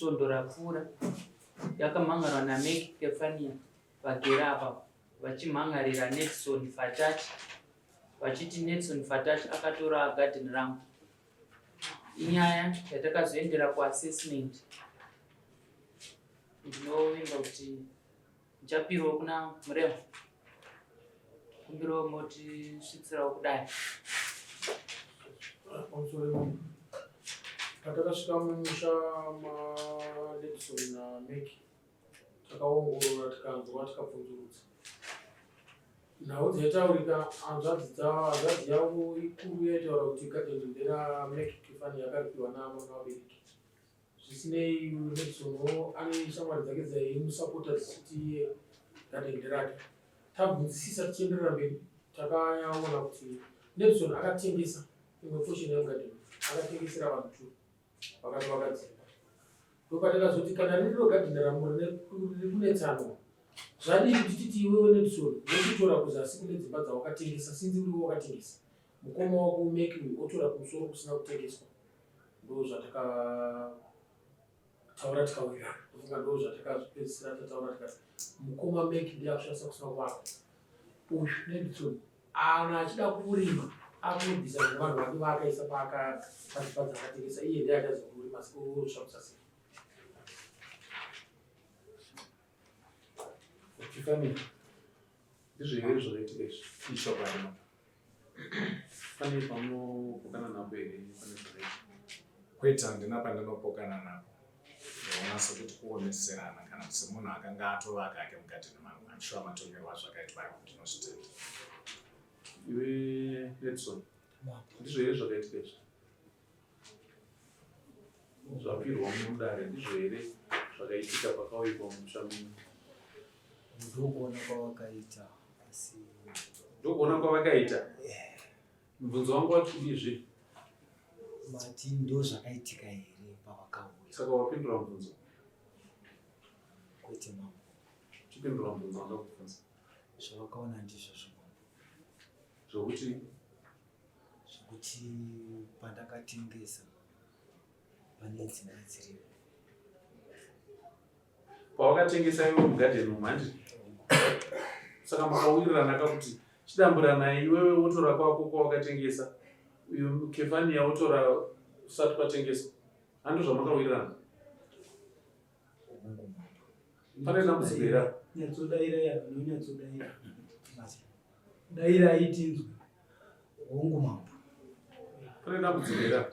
Svondo rapfuura yakamhan'arwa naMeki Kefania vagere apa vachimhan'arira Netson Fatachi vachiti Netson Fatachi akatora garden rangu. Inyaya yatakazoendera kuassessment. Ndinovimba kuti ndichapirawo kuna Murehwa. Kumbirawo motisvitsirawo kudai. Pamusoro patakasvika mumusha maLedson naMeki takaongorora tikanzwa tikabvunzurudza nhau dzaitaurika hanzvadzi hanzvadzi yavo ikuru yaitaura kuti gadheni nderaMeki Kefani yakaripiwa namama vabereki Zvisinei, Nedson ane shamwari dzake dzaimusapota dzichiti iye garden nderake. Tabvunzisisa tichienderera mberi takaona kuti Nedson akatengesa imwe portion yemugarden akatengesera vanhu two vakatovaka dzimba. Ndopatakazoti kana ririro garden ramo riri kunetsanwa zvadii kuti titi iwewe Nedson wochitora kuzasi kune dzimba dzawakatengesa sinzi uriwe wakatengesa mukoma wako Meki uyu otora kumusoro kusina kutengeswa. Ndozvatakataura tikawirirana. Ndofunga ndozvatakazopedzisira tataura tikati mukoma Meki ndiye akushandisa kusina kwako. Uyu Nedson ana achida kurima akunobvisa vamwe vanhu vake vaakaisa paaka padzimba dzaakatengesa iye ndiye achazokurima osvamisa sei. Tiffany, ndizvo here zvakaitika izvi? Ichokwadi mama. Pane pamunopokana napo here pane zvakaitika? Kwete, handina pandinopokana napo. Ndinoona sekuti kuomeserana kana kuti semunhu akanga atovaka hake mugadheni mangu. I'm sure matongerwo azvakaitwa ayo ndinozvitenda. Iwe Edson, ndizvo here zvakaitika izvi? Zvapirwa mudare ndizvo here zvakaitika pakauyikwa mumusha menyu? Ndokuona kwavakaita asi ndokuona kwavakaita mubvunzo wangu wati kudii Mati ndo zvakaitika here pavakauya? Saka wapindura mubvunzo? Kwete mambo. Chipindura mubvunzo wandakubvunza. Zvavakaona ndizvozvo mambo. Zvokuti Zvekuti pandakatengesa pane dzimba dziripo. Pawakatengesa iwe mugadheni umu handiti? Saka makawirirana ka kuti chidamburanai iwewe wotora kwako kwawakatengesa uyu Kefania wotora usati kwatengeswa. Handi zvamakawirirana? Pane dambudziko here apa? Nyatsodaira ya, unonyatsodaira. Dairai tinzwe. Hongu mambo. Pane dambudziko here apa?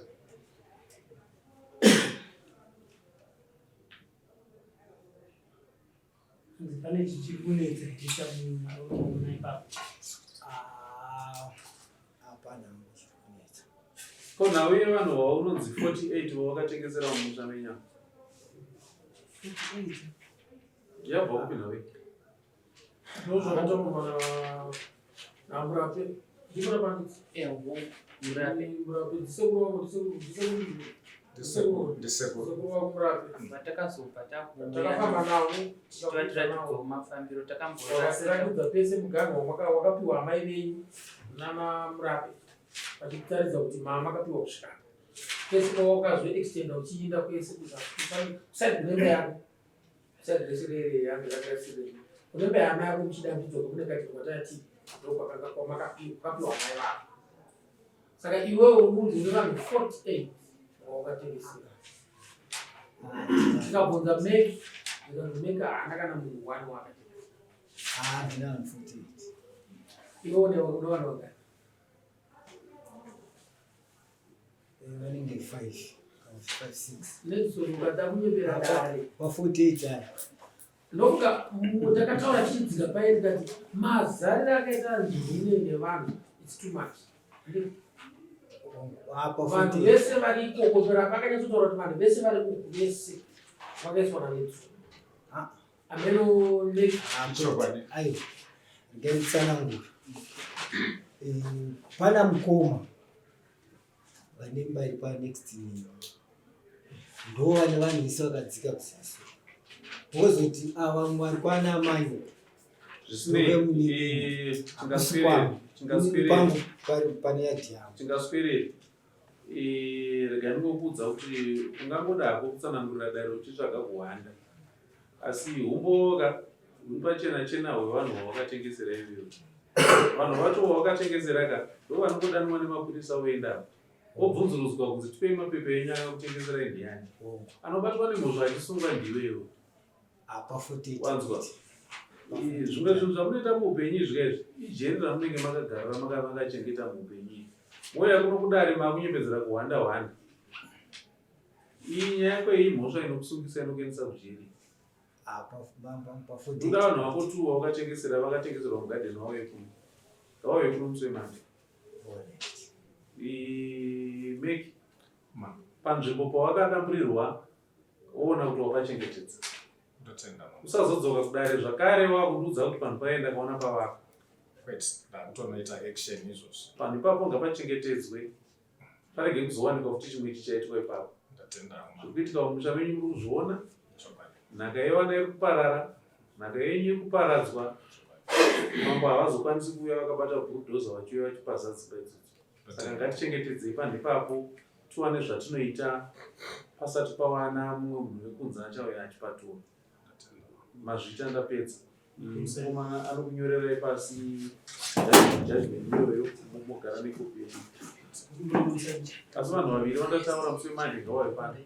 Hanzi pane chichiri kunetsa here chamunoona ipapo? Ah, hapana hangu chiri kunetsa. Ko nhau yevanhu vaunonzi 48 vawakatengesera mumusha menyama 48. yabva kupi nhau iyi? Ndozvakataurwa naMurape. Ndiko rapanditsi. Ewo, Murape. Murape ndisekuru wako ndisekuru ndisekuru Ndisekuru, ndisekuru. Sekuru wako Murape. Vatakazobva takuuya Takafamba navo tichivatiratidzawo mafambiro takamborasika. Wakatiratidza pese muganhu wakapiwa amai venyu nana Murape vachikutaridza kuti mama makapiwa kusvika apa. Pese pawakazo extenda uchiinda kwese kuside kunemba yako side rese rere yange rakaisirei kunemba yamai yako muchidambudzwa kune kati kwatati ndokwakanga kwamakapiwa kwakapiwa amai vako. Saka iwewe unonzi une vanhu 48 wawakatengesera. Tikabvunza Meki, zvikanzi Meki haana kana munhu one waakatengesa. Ah, ndine vanhu 48. Iwe une une vanhu vangani? Eh, vanenge 5 kana 5 6. Nelson ukada kunyepera dare. Pa 48 aya. Ndofunga takataura tichidzika paye tikati mazariro akaita nzvimbo nevanhu it's too much. Apa Vanhu 48. vese vari ikoko chero vakanyatsotaura kuti vanhu vese vari uku vese vakaiswa naNetson. Ah. Ameno next Ah, Chokwadi. Aiwa. Regai nditsanangure. Eh, pana mukoma vane imba iri panext nini ndo vane vanhu vese vakadzika kuzasi wozoti ava vamwe vari kwana amai Zvisinei, eh, tingaswere pangu pari pane yadhi yavo tingaswere Rega ndingokuudza kuti ungangoda hako kutsanangurira dare uchitsvaga kuhwanda, asi humboka huri pachena chena hwevanhu vawakatengesera iwewe. Vanhu vacho vawakatengesera ka ndo vanongodanwa nemapurisa voenda wobvunzurudzwa kunzi tipei mapepa enyu akakutengeserai ndiyani. Anobatwa nemhosva achisungwa ndiwewe. Apa 48. Wanzwa? Zvimwe zvinhu zvamunoita muupenyu izvi izvi ijeri ramunenge makagarira makachengeta muupenyu izvi. Mouya kuno kudare makunyepedzera kuhwanda hwanda. Iyi nyaya yako iyi mhosva inokusungisa inokuendesa kujeri. Apa pa 48. Ndoda vanhu vako tu vawakatengesera vakatengeserwa mugadheni wauye kuno. Ngavauye kuno musi wemande. Meki panzvimbo pawakadamburirwa woona kuti wapachengetedza. Ndotenda mama. Usazodzoka kudare zvakare wakundiudza kuti panhu paye ndakaona pavaka. Kwete, ndakutonoita action izvozvi. Panhu ipapo ngapachengetedzwe parege kuzowanikwa futi chimwe chichaitwa ipapo. Ndatenda mama. Zviri kuitika mumusha menyu muri kuzviona. Chokwadi. Nhaka yevana iri kuparara, nhaka yenyu iri kuparadzwa. Chokwadi. Mambo havazokwanisi kuuya vakabata bulldozer vachiuya vachipaza dzimba idzodzo. Saka ngatichengetedzei panhu ipapo tiwane zvatinoita pasati pawana mumwe munhu wekunze achauya achipatora. Mazvita ndapedza. Mukoma anokunyorerai pasi judgment iyoyo mogara nekopi yenyu. Asi vanhu vaviri vandataura musi wemanje ngavauye pano.